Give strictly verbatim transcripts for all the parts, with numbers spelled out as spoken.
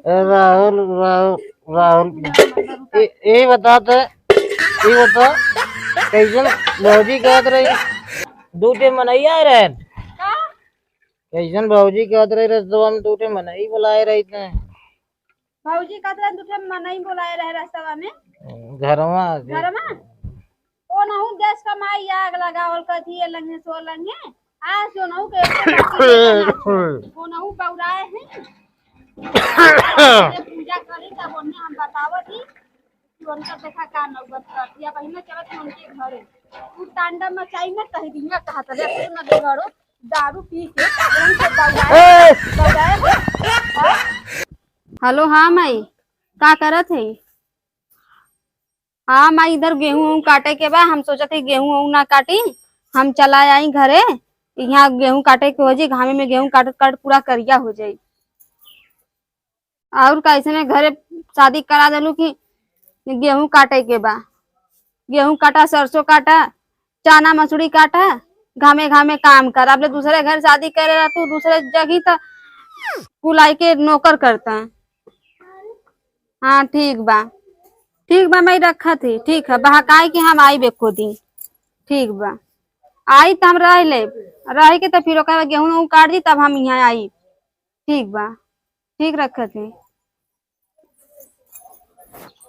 ए, राहुल, राहुल, राहुल। ए, ए बता त, ए बता, कइसन भौजी कहत रही? दू ठे मनई आए रहे। का? कइसन भौजी कहत रही, रस्तवा में दू ठे मनई बुलाए रही थे। भौजी कहत रहे, दू ठे मनई बुलाए रहे रस्तवा में। घरवा से। घरवा? ओनहु देश कमाई आग लगावल कथी, ये लंघे सो लंघे। आज ओनहु के एको बाकी नहीं है। ओनहु बौराए हैं। ये पूजा करी तब ओन्हे हम बतावत ही कि उनका देखा का नौबत करती है। अब हियाँ चलत ही उनके घरे। तू तांडव मचाई न कही दिया कहत रहे, तू न बिगड़ो, दारू पी के पागलन से बौराए, ए! बौराए। हाँ? हेलो, हाँ माई, का करत है? हाँ माई, इधर गेहूं वहूं काटे के बा, हम सोचत ही गेहूं वहूं ना काटी, हम चला आई घरे। यहाँ गेहूं काटे के हो जाई, घामे में गेहूं काटत काटत पूरा करिया हो जाई। और का, ऐसे में घरे शादी करा देलू कि गेहूं काटे के बा, गेहूं काटा, सरसों काटा, चना मसूरी काटा, घामे घामे काम कर। अब ले दूसरे घर शादी करे रहा तू, दूसरे जगह त कुल आई के नौकर करता। हाँ, ठीक बा, ठीक बा, मैं रखत ही। ठीक है, बहकाई के हम आई बेको दिन। ठीक बा, आई त हम रह ले, रह के त फिर ओकर बाद गेहूं वहूं काट दी, तब हम यहाँ आई। ठीक बा, ठीक रखत ही।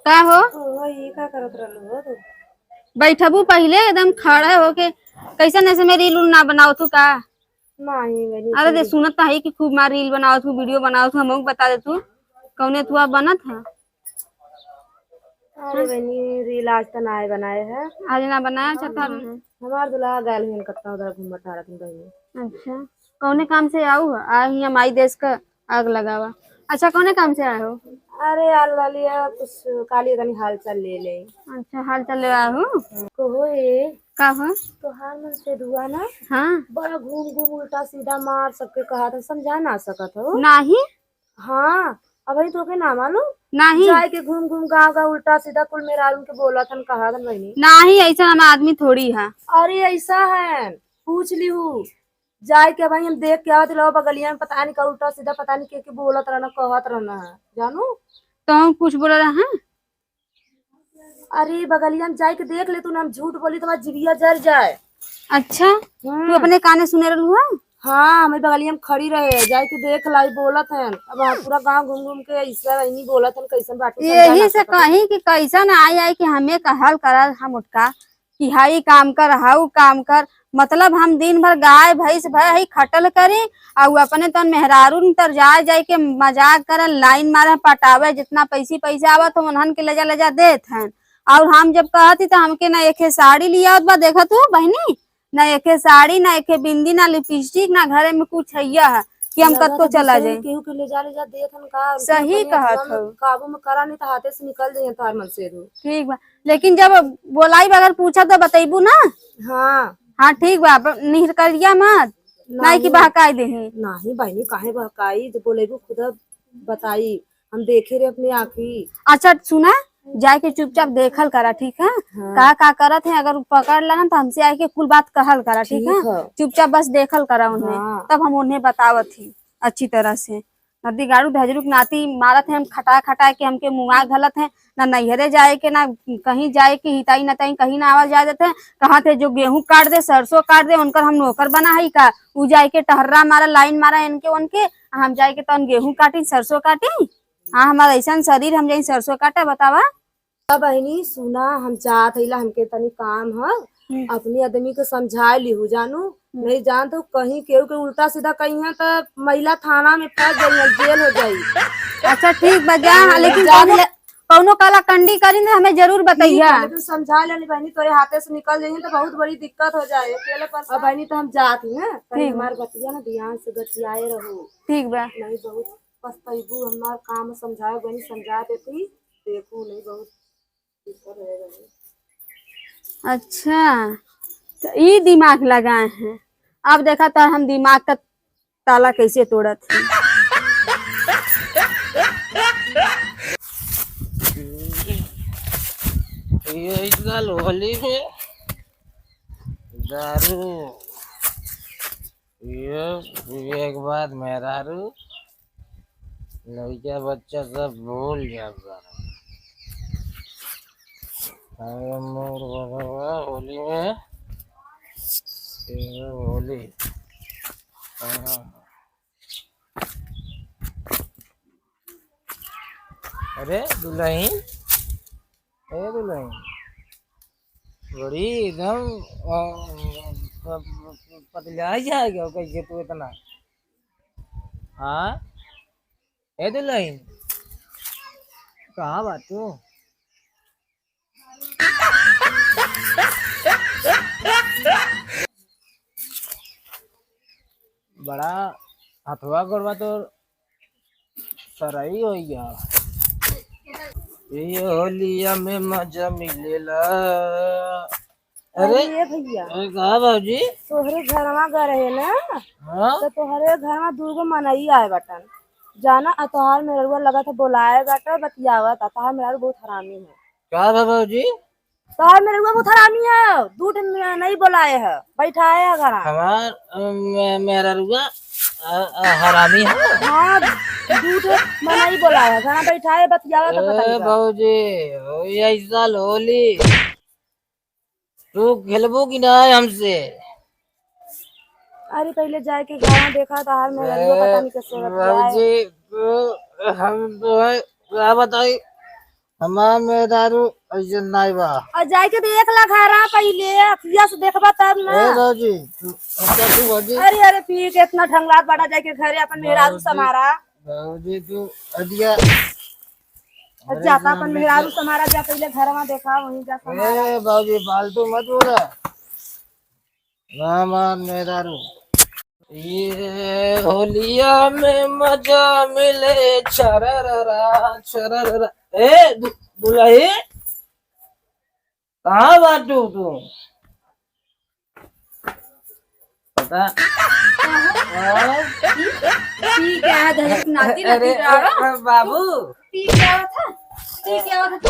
का हो? ओहो, ई का करत रहलू हो तू? बैठबू पहिले एकदम खड़ा होके। कैसन ऐसे में रील उल ना बनाओ तू का? नहीं बनी, अरे दे, सुनत त है कि खूब मार रील बनाओ तू, वीडियो बनाओ तू, हमहू बता दे तू। कौने तू अब बनत है? अरे बनी, रील आज त नाय बनाए है। आज ना बनाया, अच्छा, हमार, हमार दुल्हा गैल हियन कतना उधर घूमत आ रहत बहनी। अच्छा, कौने काम से आऊ है? आ हियाँ माई देश का आग लगावा। अच्छा, कौने काम से आए हो? अरे, आल वाली है, कुछ काली तनी हाल चाल ले ले। अच्छा, हाल चाल ले आए हो? कहो ए, का हो? तोहार मन से दुआ ना, हाँ। बड़ा घूम घूम उल्टा सीधा मार सबके कहा था, समझा ना सकत हो? नाही। हाँ, अब ही तोके ना मालूम? नाही। जाए के घूम घूम गाँव गाँव उल्टा सीधा कुल मेहरारून के बोलत हन, कहत हन बहिनी। नाही, ऐसा हम आदमी थोड़ी है। अरे ऐसा है, पूछ लिहू। जाए के भाई हम देख के आवत रहो बगलिया में, पता नहीं का उल्टा सीधा, पता नहीं के के बोलत रहना, कहत रहना है, जानू? तो कुछ बोला रहा है? अरे बगलिया में जाए के देख ले तू ना, हम झूठ बोली तो हमार जिभिया जर जाए। अच्छा, हम्म। तू अपने काने सुने रहलू है? हाँ, हमें बगलिया में खड़ी रहे, जाए के देख लाई, बोलत हैं। अब हम पूरा गाँव घूम घूम के ऐसा नहीं बोलत हैं, कैसन बाटे, समझा यही ना से सकत। कही कि कैसन आई आई कि हमें कहल करल हम उठका कि हाई काम कर, हाउ काम कर, मतलब हम दिन भर गाय भैंस भय हई खटल करी, अउ अपने तन मेहरारू तर जाए जाए के मजाक करन, लाइन मारे, पटावे, जितना पैसी पैसा आवत हो उन्हन के ले जा ले जा देत हैं। अउर हम जब कहत ही त हमके ना एके साड़ी लियावत बा, देखत हो बहिनी, ना एके साड़ी, ना एके बिंदी, ना लिपस्टिक, ना घरे में कुछ हैया है कि हम लगत कतको है चला दूसरे जाए। केहू के ले जा ले जा देत हन का, उनके सही अपने कहत हथवा में हो। काबू में करा नहीं त हाथे से निकल जाइए तार मन से दो। ठीक बा, लेकिन जब बोलाई बगैर पूछा तो बतैबू ना। हाँ। हाँ, ठीक बा, अब निहरकरिया मत, नहीं कि नहीं। बहकाई देही। नहीं बहिनी, काहे बहकाई, जब बोलेबू खुद बताई, हम देखे रहे अपनी आँखी। अच्छा सुना, जाए के चुपचाप देखल करा, ठीक है? हाँ। का का करत है, अगर उ पकड़ लेना तो हमसे आए के कुल बात कहल करा, ठीक ठीक है? है। चुपचाप बस देखल करा उन्हें, हाँ। तब हम उन्हें बतावत ही अच्छी तरह से। नदी गाड़ू धजरू के नाती मारत है, हम खटा खटा के हमके मुआ घलत है, ना नैहरे जाए के, ना कहीं जाए के, हिताई नताई कहीं ना आवा जाए देते हैं। कहाँ थे जो गेहूं काट दे, सरसों काट दे, उनकर हम नौकर बना है का? उ जाए के टहर्रा मारा, लाइन मारा इनके उनके, आ हम जाए के तौन गेहूं काटी, सरसों काटी। हाँ, हमारा ऐसा शरीर, हम जाई सरसों काटे, बतावा। अब बहिनी सुना, हम जात हईला, हमके तनी काम है, हम्म। अपने आदमी को समझा लिहू जानू, हम्म। नहीं जान तो कहीं केहू के उल्टा सीधा कही है तो महिला थाना में फंस जाई, जेल हो जाई। अच्छा ठीक बा, जा, हाँ, लेकिन जा कौनो, ले। कौनो काला कंडी करी ना, हमें जरूर ठीक बतैया। है, लेकिन समझा लेनी बहिनी, तोरे हाथे से निकल जाइए तो बहुत बड़ी दिक्कत हो जाए, अकेले परेशान। अब बहिनी तो हम जात ही हैं, तनी ठीक बा। हमार बतिया ना ध्यान से गठियाए रहो। ठीक बा। नहीं बहुत पछतैबू, हमार काम समझाए बनी, समझा देती, देखू नहीं बहुत दिक्कत हो गई। अच्छा, तो ई दिमाग लगाए हैं। अब देखा तो हम दिमाग का ताला कैसे तोड़त हैं। ये इस साल होली में दारू ये, ये एक बात मेहरारू, लड़का बच्चा सब भूल जात बारे। अरे मोर बबुआ होली में, ये होली। हाँ। अरे दुल्हन, ए दुल्हन, बड़ी एकदम, अ, प-, प-, पतलियाई जाएगा कैसे तू इतना? हाँ? ए दुल्हन, कहाँ बा तू? बड़ा हथवा गोड़वा तो सरई होइ गया। ये होलिया में मजा मिलेला। अरे, अरे भैया, अरे का भौजी? तोहरे घरवा गए रहे ना, हाँ? तो तोहरे घरवा दूगो मनई आए बाटन। जाना, आ तोहार मेहरुआ लगत है बोलाए बाटे, बतियावत, आ तोहार मेहरारू बहुत हरामी है। का बा भौजी? तोहार मेहरुआ बहुत हरामी है, दू ठे मनई बोलाए है, बैठाए है घरा। हमार, अ, मे-, मेहरुआ, अ, अ, हरामी है? हाँ, दू ठे मनई बोलाए है, घरा बैठाए, बतियावत है, ए, भौजी, होई ऐसा होली। तू खेलबू कि ना हमसे? अरे पहिले जाए के गाना देखा, तोहार मेहररुआ पता नहीं कैसे बतियाए। भौजी, तू, हम तो है, का बताई, हमार मेहरारू ऐसे नाई बा। और जाए के देख ला घरा पहिले, अखिया से देखबा तब ना। ए भौजी, तू अच्छा तू भौजी। अरे, अरे, पी के इतना ढंगलात बाटा, जाए के घरे अपन मेहरारू संभारा। भौजी, तू अदिया अब जाता अपन मेहरारू संभारा, जा पहिले घरवा देखा, वहीं जा संभारा। ए बाबूजी, फालतू मत बोला। ना मान मेहरारू। ये होलिया में मजा मिले, छरररा, छरररा। ए दु-, दुलही, कहाँ बाटू तू? पता। पी, पी क्या है, दहेज नाती, नाती अरे, का आवा? अरे, बाबू। पी क्या होता? पी क्या होता तू?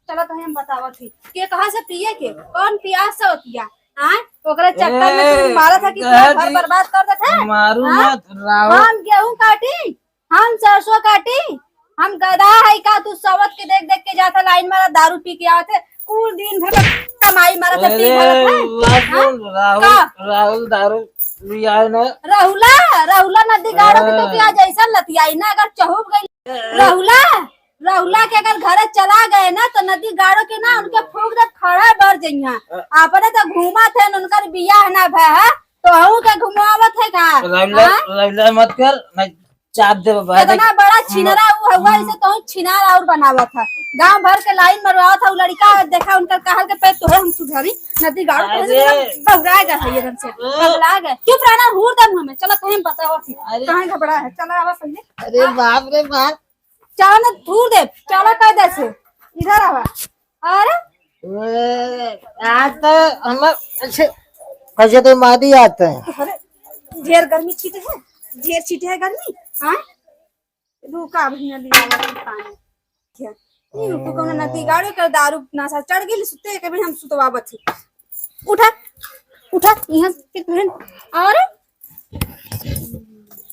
चला तो हम बतावत ही। के कहाँ से पिए के? कौन पियास से होतिया? हाँ? ओकरे चक्कर में ए, तू मारत है कि पूरा घर बर्बाद कर देत है? मारू हाँ? मत, राहुल। हम गेहूं काटी, हम सरसों काटी, हम गधा है का? तू सवत के देख देख के जाता लाइन मारा, दारू पी के आवत है, कुल दिन भर कमाई मारत है, पी अरे, भरत है। बात हाँ? सुन, राहुल, का? राहुल दारू पियाए ना। राहुला, राहुला नदी गाड़ो के तो हाँ। क्या जैसा लतियाई ना, अगर चहुप गई। राहुला, राहुला के अगर घरे चला गए ना तो नदी गाड़ो के ना उनके फूंक दे, खड़ा बर जइहा। हाँ। आपने तो घूमत है, उनकर बियाह ना भय है, तो हऊ के घुमावत है का? राहुला, हाँ? राहुला मत कर, नहीं चाप दे बाबा। इतना बड़ा छिनरा उ हउआ, इसे तोहू छिनार और बनावत है। गांव भर के लाइन मरवावत है, उ लड़का देखा उनकर कहल के पे तोहे हम सुधारी, नदी गाड़ो तोहे अरे। से बौरा गए है एकदम से, ओ। पगला गए। चुप रहना, हूर दे मुंह में। चला तोहे हम बतावत ही। अरे। कहाँ घबरा है, चला आवा पहिले। अरे हाँ। बाप रे बाप। चला ना, हूर दे, चला कायदा से। इधर आवा। अरे? ए, आज तो हम अच्छे, कैसे तो मादी आते हैं। अरे, ढेर गर्मी छीटे है, ढेर छीटे है गर्मी, हाँ? रुका, अभी नदी आवा है पानी। क्या? नहीं, रुको, कोनो नदी गाड़ो कर, दारू नशा चढ़ गई, सुते के भी हम सुतवावत ही। उठा, उठा, यहाँ से फिर बहन, अरे?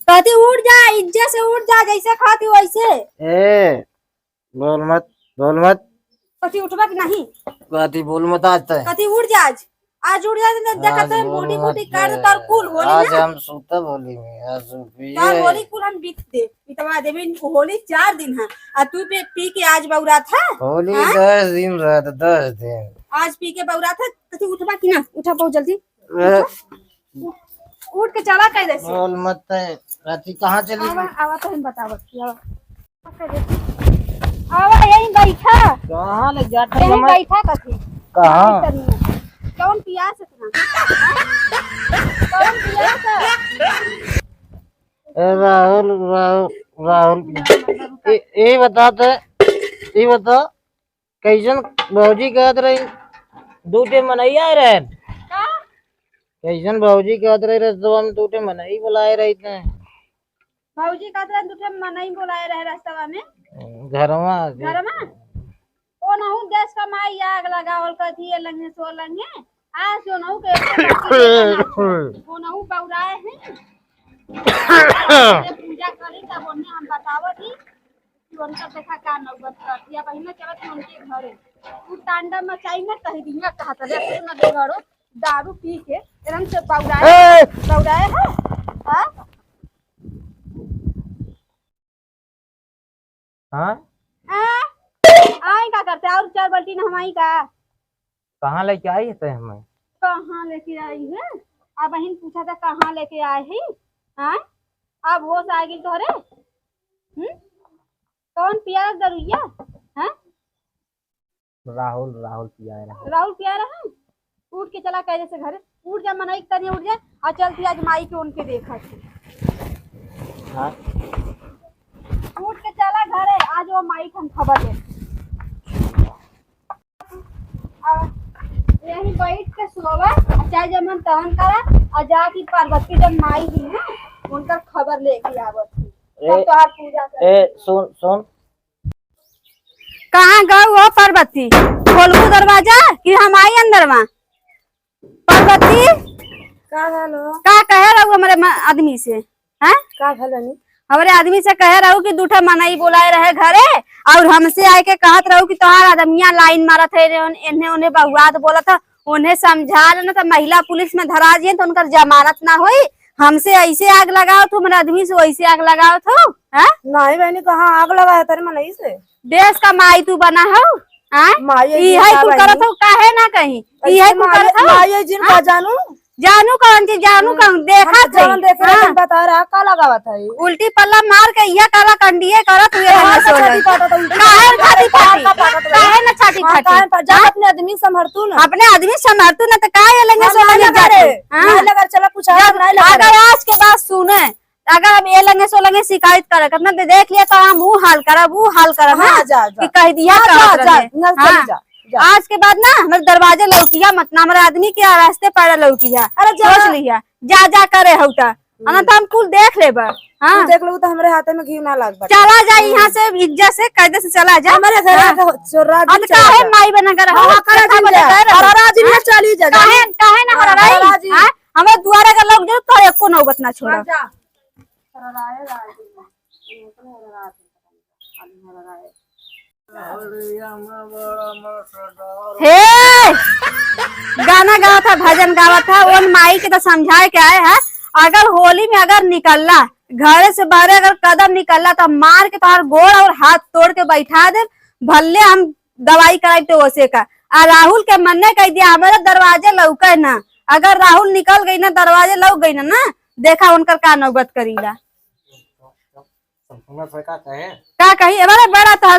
कहती उठ जा, इज्जत से उठ जा, जैसे खाती वैसे। ए, बोल मत, बोल मत। कथी उठबा कि नहीं? कथी बोल मत आज तय। कथी उठ जा आज। आज उठ जा, नहीं देखा आज तो बोल मोटी मत मोटी काट दे। तोर कुल होली आज ना। हम सुतब होली में, आज पिए। तोर होली कुल हम बीत दे, बितवा देबे इनको होली चार दिन है। आ तू पे पी के आज बौरात है? होली हाँ? दस दिन रहत, दस दिन। आज पी के बौरात है, कथी उठबा कि ना? उठा बहुत जल्दी। ए, उठ के चला कैसे? बोल मत तय। राती कहाँ चली आवा, गई? आवा तो हम बतावत ही, आवा। आवा, यहीं बैठा। कहाँ ले जाता यहीं हमार? बैठा कथी? कहाँ? कौन पियास इतना? कौन पियास है? ए, राहुल, राहुल, राहुल। ए, ए बता ते, ए बता। कैसन भौजी कहत रही, दू ठे मनई आए रहे। का? कैसन भौजी कहत रही, रस्तवा में दू ठे मनई बुलाए रही थे। भौजी कहत रहे, दू ठे मनई बुलाए रहे रस्तवा में। घरवा के। घरवा? ओनहू देश का माई आग लगावल करती है, लंगे सो लंगे। आज ओनहू के एको बात नहीं है। ओनहू बौराए हैं। पूजा करी तब ओने हम बतावत ही। उनका देखा का नौबत करती है, बहिना चलत है उनके घरे। उ तांडव मचाई ना, कह दिया, कहा था, रे, तू ना बिगड़ो, दारू पी के एकदम से बौराए, ए! बौराए है। हाँ? हाँ? आ? आई का करते, और चार बाल्टी नहवाई का? कहाँ लेके आई है तै हमें? कहाँ लेके आई है? अब बहिन पूछा था, कहाँ लेके आए है? हाँ? अब होश आ गई तोहरे? हम्म? कौन पिया दरुइया? हाँ? राहुल, राहुल पिया रहा। राहुल पिया रहा? उठ के चला कायदे से घरे। उठ जा, मनई के तनी उठ जा, और चलती आज माई के उनके देखा थी। हाँ? उठ के चला घरे, आज वो माई के हम खबर दे। आ, यहीं बैठ के सोवा, आ चाहे जब मन तवन करा, आ जाके पार्वती जब माई हुई ना, उनकर खबर लेके आवत थी। ए, तब तोहार पूजा करे। ए, सुन, सुन। कहाँ गऊ हो पार्वती? खोलबू दरवाजा कि हम आई अंदर मा? पार्वती, का हाल हो? का कहे रहू हमरे म-, आदमी से, हैं? का भल बनी? हमरे आदमी से कहे रहू कि दू ठे मनई बोलाए रहे घरे, और हमसे आए के कहत रहू कि तोहार आदमिया लाइन मारत है रे, एन्हे ओन्हे बहुआत बोलत है, उन्हें समझा लेना तो महिला पुलिस में धरा जिए तो उनकर जमानत ना होई। हमसे ऐसे आग लगावत हो, हमरे आदमी से वैसे आग लगावत हो, हैं? नहीं बहनी, कहाँ आग लगाया तेरे मनई से? देश का माई तू बना हो, हैं? माई है इहे जिनका कुल बहनी। करत हो, काहे ना कहीं? ऐसे इहे कुल माई, करत हो? माई है जिनका हाँ? जानू? जानू कौन चीज, जानू हम्म, कौन? देखा हम थे? जवन देखे हाँ। रहे, बता रहा, का लगावत है? उल्टी पल्ला मार के इहे काला कंडिये करत हुए हाँ, हमें तो सोलह। छाती फाटत है। काहे न छाती फाटी? काहे न छाती हाँ, फाटी? काहे न फा-, जा हाँ? अपने आदमी संभर तू ना। अपने आदमी संभर तू ना, तो काहे लगे हाँ, सोलह नहीं में लगा जाती? रे। हाँ। नहीं लगा, चला पूछा, जब नहीं लगा रे। अगर आज के बाद सुने, अगर अब ये लंगे सो लंगे शिकायत करे, कितना दे देख लिया तो हम ऊ हाल करब, ऊ हाल करब, हाँ, हाँ? जा, जा। कि कह दिया हाँ, करत जा, जा, रहे। ना, हाँ। चली जा, जा। आज के बाद ना हमरे दरवाजे लौकिया मत, ना हमरे आदमी के रास्ते पैरा लौकिया। अरे जा। सोच लिया, जा, जा करे हौता। हम्म। ना तो हम कुल देख लेबा। हाँ। तू देख लेबू तो हमरे हाथे में घी ना लाग बाटे। चला जा हम्म। यहाँ से, इज्जत से, कायदे से चला जा। हमारे घर हाँ। का चोर रात अब दिन चला काहे जा। माई बना कर हाँ, रहो? हाँ, काहे कथा दिन बोले जा। कर रहो? हरा दिन में हाँ? चली जा, जा। काहे, काहे ना हाँ, हरा रही? हरा दिन। हाँ? हमें दुआरे का लोग जो तो एको नौबत ना छोड़ा। हाँ, जा। हे, गाना गावत है, भजन गावत है, उन माई के तो समझाए के आए है। अगर होली में अगर निकलला, घरे से बाहरे अगर कदम निकलला, तो मार के तोहार गोड़ और हाथ तोड़ के बैठा दे, भले हम दवाई कराई तो ओसे का। आ राहुल के मन्ने कह दिया, हमारे दरवाजे लौके ना, अगर राहुल निकल गई ना, दरवाजे लौक गई ना, ना, देखा उनकर का नौबत करीला। संपूर्ण से का कहे? का कही? अरे बड़ा तो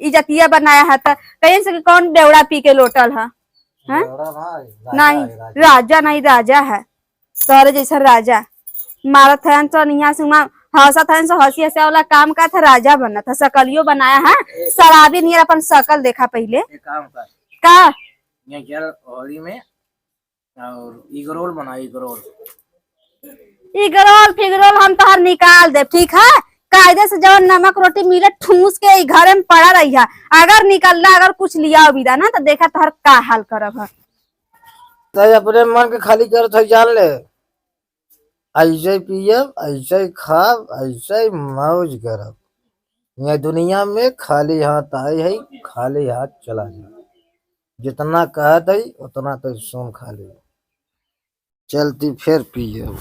इज्जतिया बनाया है, तो कहीं से कि कौन बेवड़ा पी के लोटल है, हैं? बेवड़ा भाई, राजा नहीं, है, राजा। राजा नहीं, राजा है, तोहरे जैसा राजा। मारत है तो यहाँ से वहाँ हंसत है, सो हंसी हंसे वाला काम का था, राजा बनत है, सकलियो बनाया है, शराबी नियर अपन शकल देखा पहले। एक काम कर। का? ये चल होली में और एग रोल बना, egg roll. Egg roll fig roll हम तोहर निकाल देब, ठीक है? कायदे से जवन नमक रोटी मिले, ठूस के ई घरे में पड़ा रहिया। अगर निकलला, अगर कुछ लिया बिदा ना, तो देखा तोहर का हाल करब हम। तै अपने मन के खाली करत है, जान ले। ऐसे पियब, ऐसे खाब, ऐसे मौज करब। ये दुनिया में खाली हाथ आए है, खाली हाथ चला जाए। जितना कहत है, उतना तो सुन खाली। चलती फिर पियब।